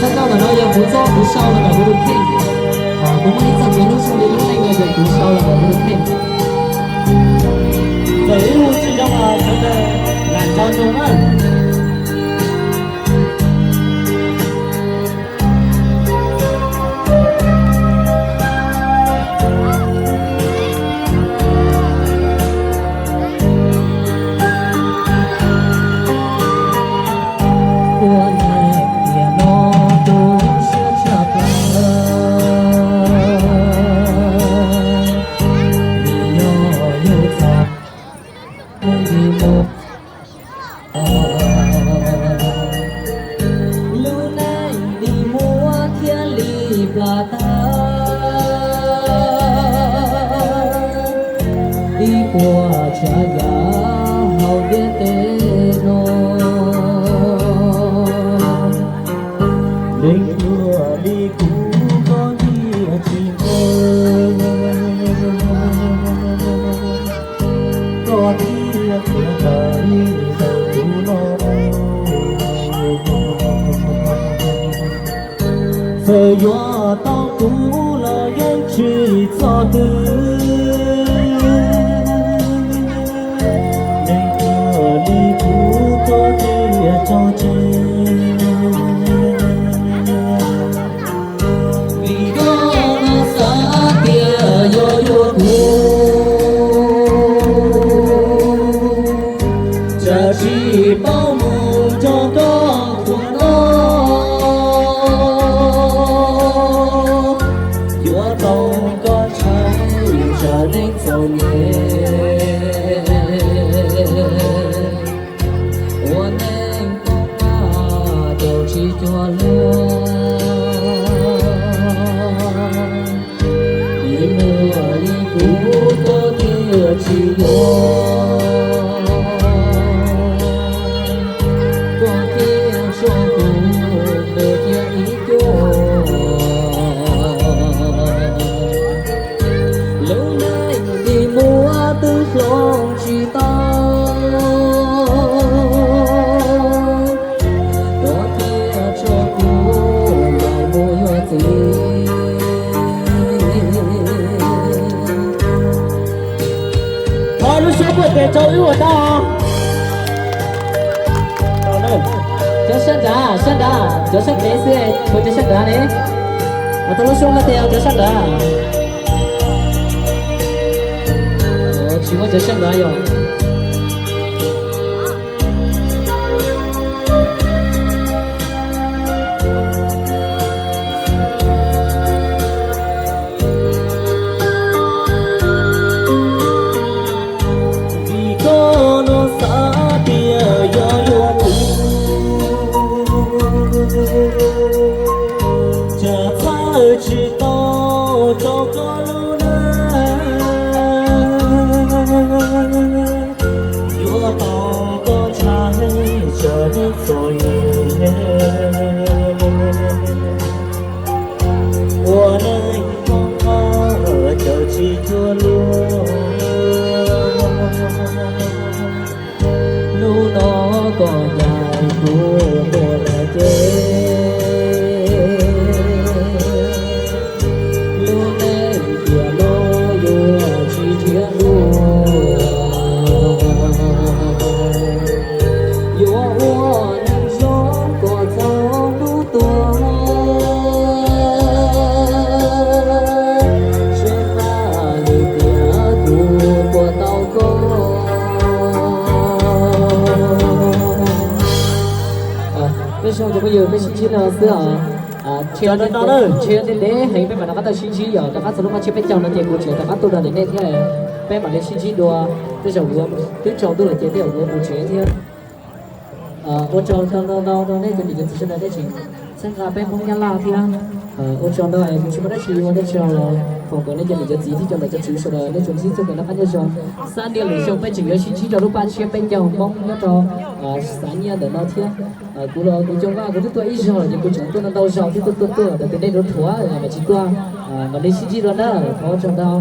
Txoj nkauj ntawm no yog kuv txoj kuv sau los ntawm kuv tus kheej. Kuv muaj ib txoj kev hlub txog li lub neej no ces kuv sau los ntawm kuv tus kheej. Txawm ib hu tsis zoo los sawv daws lam nco ntsoov na. Ua neej tiam no tu siab tshaj plaws, vim yog yus txoj kev mus, lub neej li muab thiaj li plam tag ib puas tsav yam hauv ntiaj teb no. Leej twg li kuv koj thiaj tsis nkees, koj thiaj txiav taws li ntawm kuv no. Txawm yuav tau kuv los yeej tsis txog twg, leej twg li kuv koj thiaj tso tseg. Vim koj xav tias yog yuav kuv, tsam tsis paub mus nrog koj qhuas no, yuav tau koj tshaib tsam neej txom nyem. Ua neej poob qab caum tsis cuag luag, vim muaj li kuv koj thiaj tsis yuav, koj thiaj tso kuv mus thiab ib cuag. Lub neej li muab twb hloov tsis tau, koj thiaj tso kuv los mus yuav txiv. Thov lub suab puag tes rau wb ua dab. Cov sab nrad, sab nrad, cov sab pem xwb, puas cov sab nrad ne? Thov lub suab puag tes cov sab nrad. Tsis muaj cov sab nrad yom. Vim koj no xav tias yog yuav kuv, tsam txhawj tsis tau rau koj lub neej, yuav tau koj tshaib tsam neej txom nyem. Ua neej poob qab caum tsis cuag luag, hnub no koj ncaim kuv mus lawm ces, lub neej tiam no yuav tsis nrhiav dua, yuav ua neeg zoo kom txog hnub tuag, seb faj li tias kuv puas tau koj. Peb zoo cov phooj ywg, peb sib ntsib no xwb os. Ntshe deb deb heev, peb mam rov qab tau sib ntsib yom. Rov qab txog lub qab tshiab peb caug no ces kuv tseem rov qab tuaj dua ntawm nej thiab, peb mam li sib ntsib dua. Tej zaum twb tsaus ntuj lawm ces tej zaum yuav mus tsev thiab. Ua tsaug ntau ntau rau nej cov niam cov txiv sawv daws, nej tseem txhawb nqa peb Hmoob Nyab Laj thiab. Ua tsaug ntau, tsis muaj dab tsi ua, nej tsaug los foom kom nej cov niam cov txiv thiab cov ntawm cov tswv sawv daws nej tsuas ntsib txoj kev noj qab nyob zoo. Xab niaj lwm xyoo peb tseem yuav sib ntsib rau lub qab tshiab peb caug Hmoob nyob rau Xab Niaj ntawm no thiab. Kuv los kuv Coo Vaj kuv twb tuaj ib zaug lawm ces kuv tseem tuaj ntau ntau zaus thiab, tuaj tuaj tuaj ntawm tus dej rau rhuav mas tsis tuaj. Mam li sib ntsib dua na, thov ua tsaug ntau.